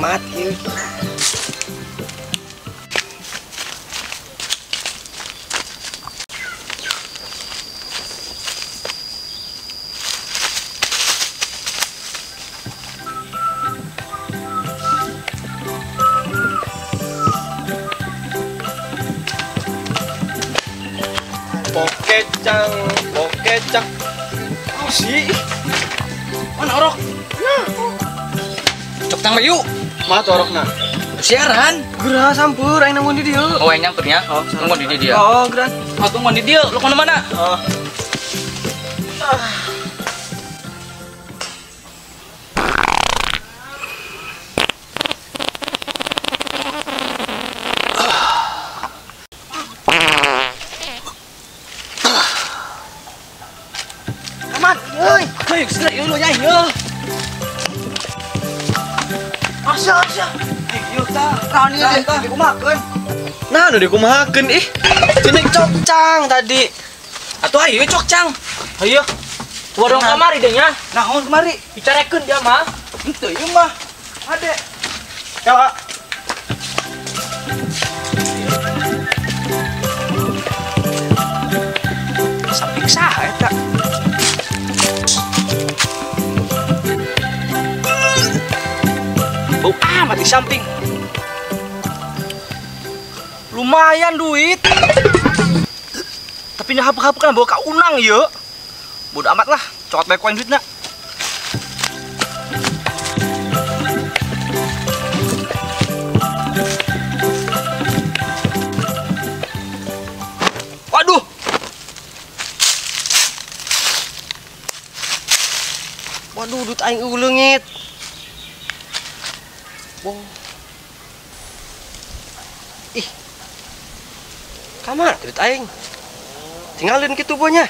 Amat ieu. Pokecang, pokecang. Oh sih. Mana orok? Nah. Cok tang bayu. Mana tuh orokna? Siaran. Gerah sampur aing nanggung di dieu. Oh, aing nyampernya. Oh, tunggu di dia. Oh, gerah. Oh, tunggu di dieu. Lu kemana mana? Oh. Aman, euy. Hei, segera ieu lu nyai yeuh. Asya, asya. Ayo tah. Naon ieu dikumahakeun? Nah, nu dikumahakeun ih. Cenah cokcang tadi. Atuh ayo cokcang. Ayo. Warung kamari deh nya. Naon kemari? Dicarekeun dia mah. Henteu ieu mah. Ade. Ya, Pak. Samping saha eta? Bau amat di samping. Lumayan duit. Tapi nya hapuk-hapuk kan bawa ka unang ye. Bodo amat lah, cokot bae koin duitna. Waduh. Waduh, duit aing eueuh leungit. Bong. Ih. Kamar duit aing. Tinggalin kitu bonya.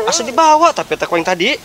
Asa dibawa tapi eta ku aing tadi.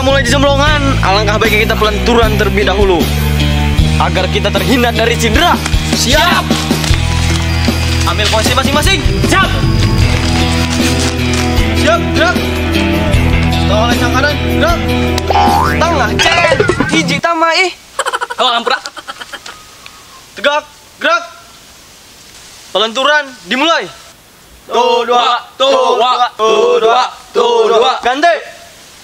Mulai di jemblongan, alangkah baiknya kita pelenturan terlebih dahulu agar kita terhindar dari cedera. Siap. Ambil posisi masing-masing. Siap. Siap, gerak. Tolong lencang kanan, gerak. Tengah, cen. Hiji tama ih. Oh, ampura. Tegak, gerak. Pelenturan dimulai. Tuh dua, tuh dua, tuh dua, tuh dua. Ganti.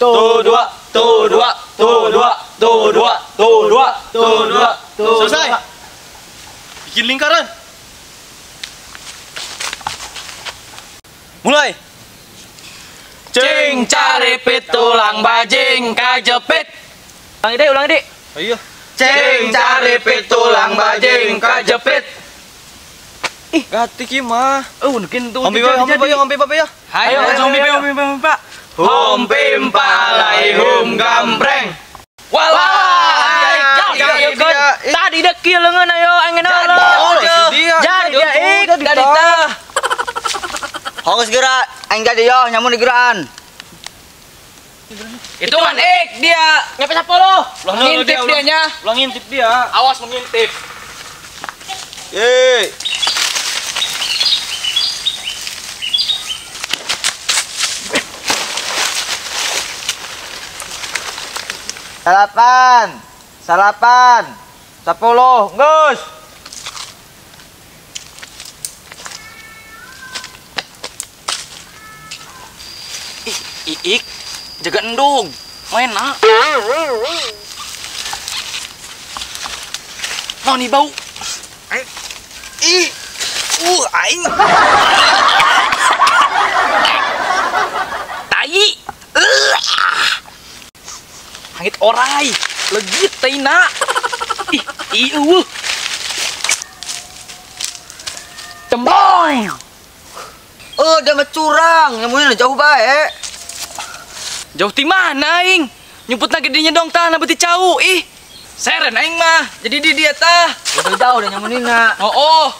Tuh dua, tuh dua, tuh dua, tuh dua, tuh dua, tuh dua, tuh. Selesai. Bikin lingkaran. Mulai. Cing caripit tulang bajing kajepit. Ulang deh, ulang deh. Ayo. Cing caripit tulang bajing kajepit. Ih, gati ki mah. Oh, mungkin tuh. Hompi hompi ya. Ayo, hompi hompi hompi. Hum pim palai hum gambreng. Walah, tadi dekil lengan ayo angin jadi dia jadi tah. Hong segera aing jadi yo nyamun digeraan. Itu kan ek dia nyampe 10. Ngintip dianya. Ulang ngintip dia. Awas mengintip. Yeay. Salapan, salapan, 10, geus. Ih, iik, jaga endung, main nak. Mau nih bau. Ih, aing. Tai. Hangit orai, legit taina. Ih, ih, Cemblong. Oh, dia mah curang, nyemunya jauh bae. Jauh ti mana aing? Nyumputna gedenya dong tanah beuti cau. Ih. Seren aing mah. Jadi di dia tah. Udah jauh udah nyamunina. Oh.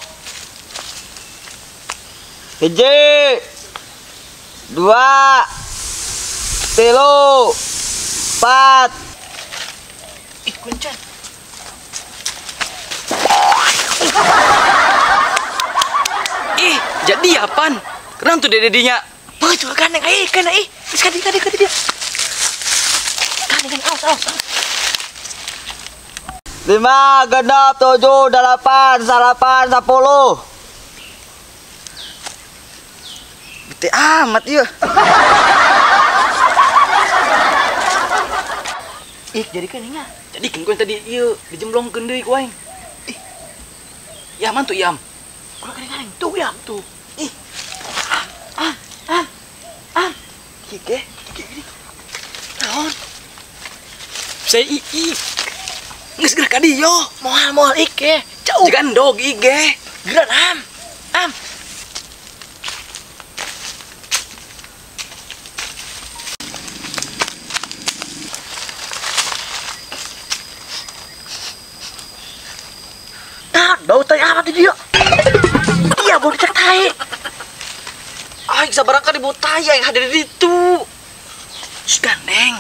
1, 2, 3, 4. Ih, kuncan. Ih, jadi apaan? Kenapa tuh dededinya? Bang, coba gandeng, eh, kena, eh. Kadi, kadi, kadi dia. Gandeng, awas, awas. 5, 6, 7, 8, 9, 10. Bete amat iya. Ih, jadi kan ingat. Jadi kan kau yang tadi iya dijemblongkeun deui ku aing. Ih. Ya man tuh yam. Kudu gandeng tuh yam tuh. Ih. Ah. Gige, gige. Naon? Saya ii. Geus geura ka dieu. Moal ike. Jauh. Jiga endog ige. Geura am. Am. Nah, bau tai amat di dia. Iya, bau dicek tai. Aing sabarang ka di bau tai aing hadir di ditu. Gandeng.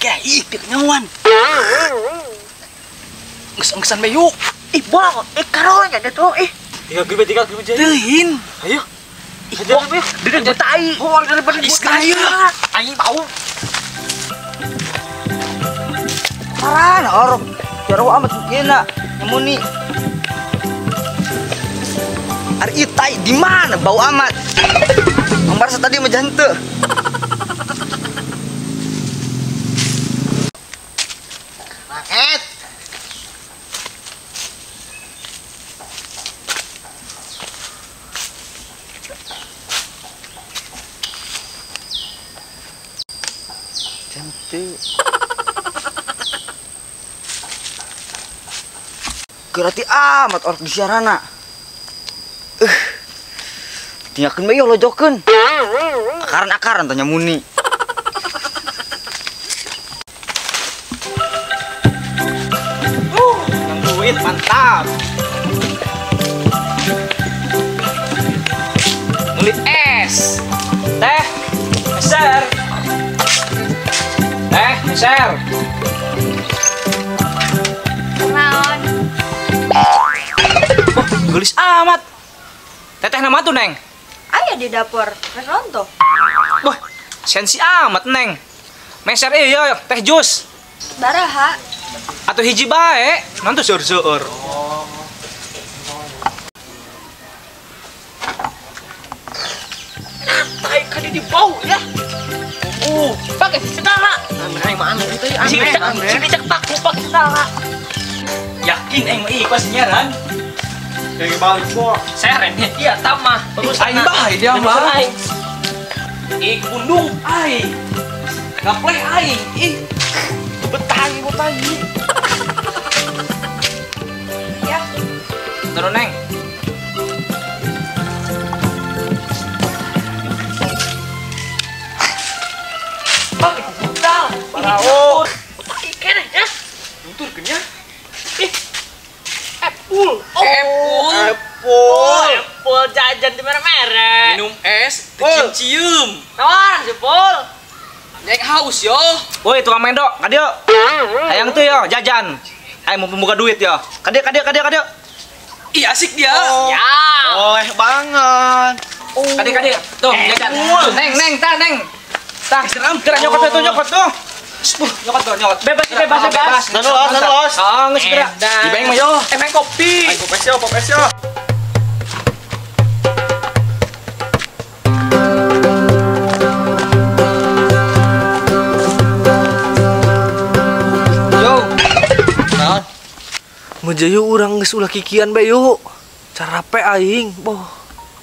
Kayak ih dia kenyawan. Nges-ngesan bae yuk. Ih, bohong. Ih, karonya dia tuh. Ih. Tinggal gue Teuhin. Ayo. Ih, bohong. Dia bau tai. Bohong daripada bau tai. Aing bau. Parah, orok. Jauh amat mungkin nyemuni. Ari tai di mana bau amat? Ang barasa tadi mah jante. Raket. Jante. Gerati amat orok di siarana. Tinggalkan bae lojokeun. Akaran-akaran tanya muni. Nang duit mantap. Beli es. Teh, meser. Teh, meser. Naon? Oh, gelis amat. Teteh nama tuh, Neng? Aya di dapur, rek nonton. Wah, sensi amat, Neng. Meser iya, teh jus. Baraha. Atau hiji bae, nonton seur-seur. Tai kadi di bau ya. Pakai segala. Aneh mana itu ya? Sini cek paku pakai segala. Yakin aing mah ikhlas nyaran. Dari balik kok. Seren iya tamah. Bagus aing bae dia mah. Ih pundung aing. Gapleh aing. Ih. Betah betah. Ya. Turun Neng. Pakai sendal. Parao. Tai keneh ya. Nuturkeun nya. Ih. Apple. Oh. Apple. Apple. Apple jajan di merek-merek. Minum es, kecium-cium. Tawar si Pul. Naik haus yo. Woi, tukang mendok, kadieu. Hayang tuh yo, jajan. Ayo mau pembuka duit yo. Kadieu, kadieu, kadieu, kadieu. Ih, asik dia. Oh. Ya. Boleh banget. Oh. Kadieu, kadieu. Tuh, jajan. Neng, neng, tah, neng. Tah, seram. Gerak nyokot tuh, nyokot tuh. Nyokot tuh, nyokot. Bebas, bebas, bebas. Nanos, nanos. Ah, geus gerak. Dibeng mah yo. Eh, main kopi. Ayo popes yo, popes yo. Yo. Naon? Mejayu urang geus ulah kikian bae yuk. Carape aing, boh.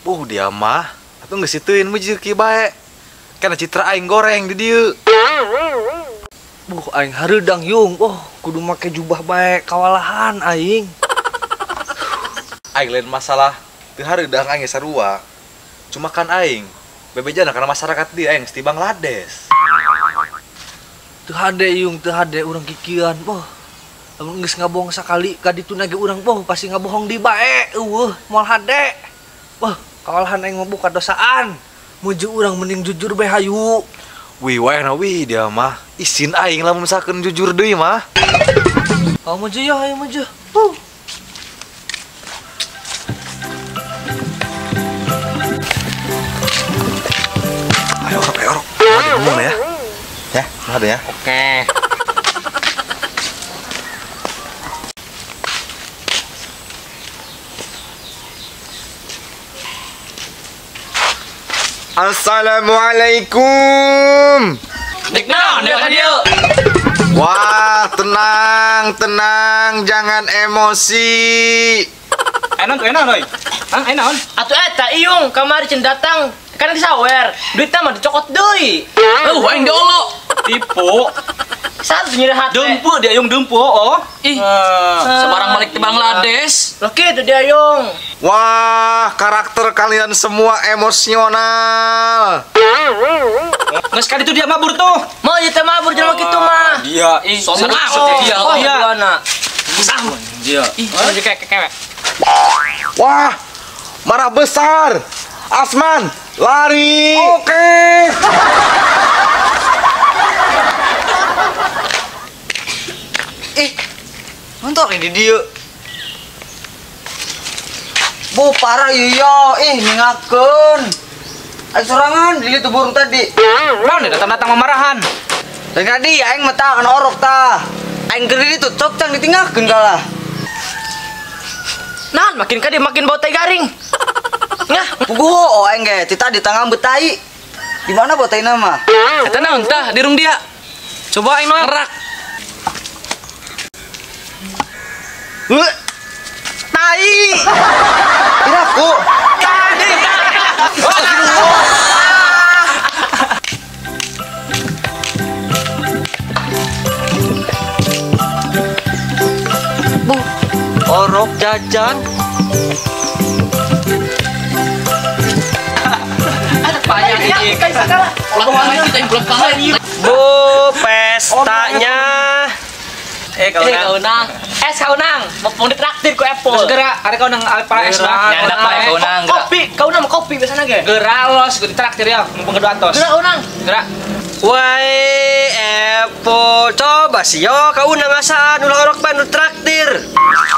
Boh dia mah, atuh geus situin meujeuh kieu bae. Kana citra aing goreng di dieu. Buh aing hareudang yung, oh kudu make jubah bae kawalahan aing. Aing lain masalah teu hareudang aing sarua. Cuma kan aing bebejana kana masyarakat di aing di Bangladesh. Teu hade yung, teu hade urang kikian, boh. Lamun geus ngabohong sakali ka ditu ge urang boh pasti ngabohong di bae. Eueuh, moal hade. Wah, kawalahan aing mah buka dosaan. Muju urang mending jujur bae hayu. Wih, wae wih dia mah. Isin aing lamun misalkan jujur deui mah. Oh, muju ya, ayo muju. Ayo orok, ayo orok. Ada ngomong ya. Ya, ada ya. Oke. Assalamualaikum. Dek naon dia ka dieu? Wah, tenang, tenang, jangan emosi. Enak tuh enak oi. Hah, enak. Atuh eta iung kamari cen datang kan disawer, duitna mah dicokot deui. Eueuh aing diolo. Tipu. Satu nyeri hati. Dempu dia yung dempu oh. Ih. Sebarang balik ke Bangladesh. Loh kitu dia yung. Wah, karakter kalian semua emosional. Nggak sekali itu dia mabur tuh. Mau dia mabur jelema kitu mah. Dia ih sombong dia. Oh, Dia. Sama dia. Ih, aja kayak kewek. Wah, marah besar. Asman, lari. Oke. Ih, nonton ini dia. Bu parah iya, ih ningakeun. Aing sorangan dili tuh burung tadi. Naon deh datang-datang memarahan. Dan tadi aing mah tah kana orok tah. Aing keur ditu cok cang ditinggalkeun kalah. Nah, makin ka dia makin bau tai garing. Ngah, puguh oh aing ge ti tadi tangga betai. Di mana bau tai nama? Eta naon tah dirung dia. Coba aing ngerak. Tai. Iraku. Tadi. Bu, orok jajan. Ada payah ini. Bu, pestanya. Kau nang. Es kau nang, mau ditraktir ku Apple. Gerak, ada kau nang para es lah. Nyandak bae kau nang. Kopi, kau nang kopi biasana ge. Gerak los, ditraktir ya, mumpung kedua atos. Gerak kau nang. Gerak. Wai, Apple, coba sih yo kau nang asaan ulah orok bae nu traktir.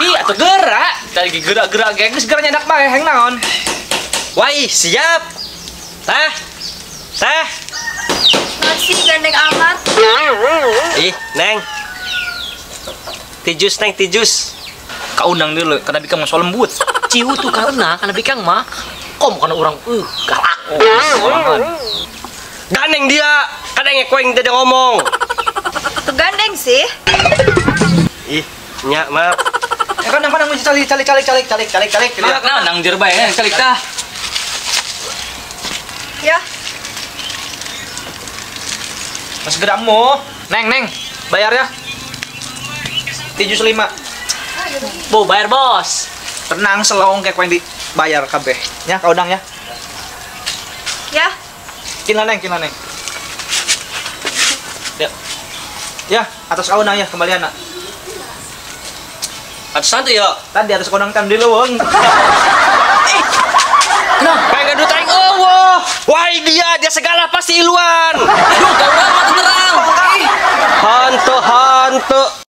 Ih, atuh gerak. Tadi gerak-gerak ge geus gerak nyandak bae heng naon. Wai, siap. Teh. Teh. Masih gandeng amat. Ih, Neng. Tijus, Neng, tijus. Kau undang dulu, karena bikang mah lembut. Ciu tuh karena bikang mah kom karena orang galak. Oh, gandeng dia, kadang ngekoeng dia ngomong. Tuh gandeng sih. Ih, nyak maaf. Ya kan nang calik calik calik calik calik calik calik. Nah, nang jer bae calik tah. Ya. Mas gerakmu. Neng, Neng, bayar ya. 75. Bu, bayar bos. Tenang, selong kayak yang dibayar kabeh. Ya, kau udang ya. Ya. Kina neng, kina neng. Ya. Ya, atas kau udang ya, kembalian nak. Atas santai ya. Tadi atas kau udang kan di leuweung. Nah, pengen duit aing eueuh. Wah, dia segala pasti iluan. Duh, kau mah terang. Hantu hantu.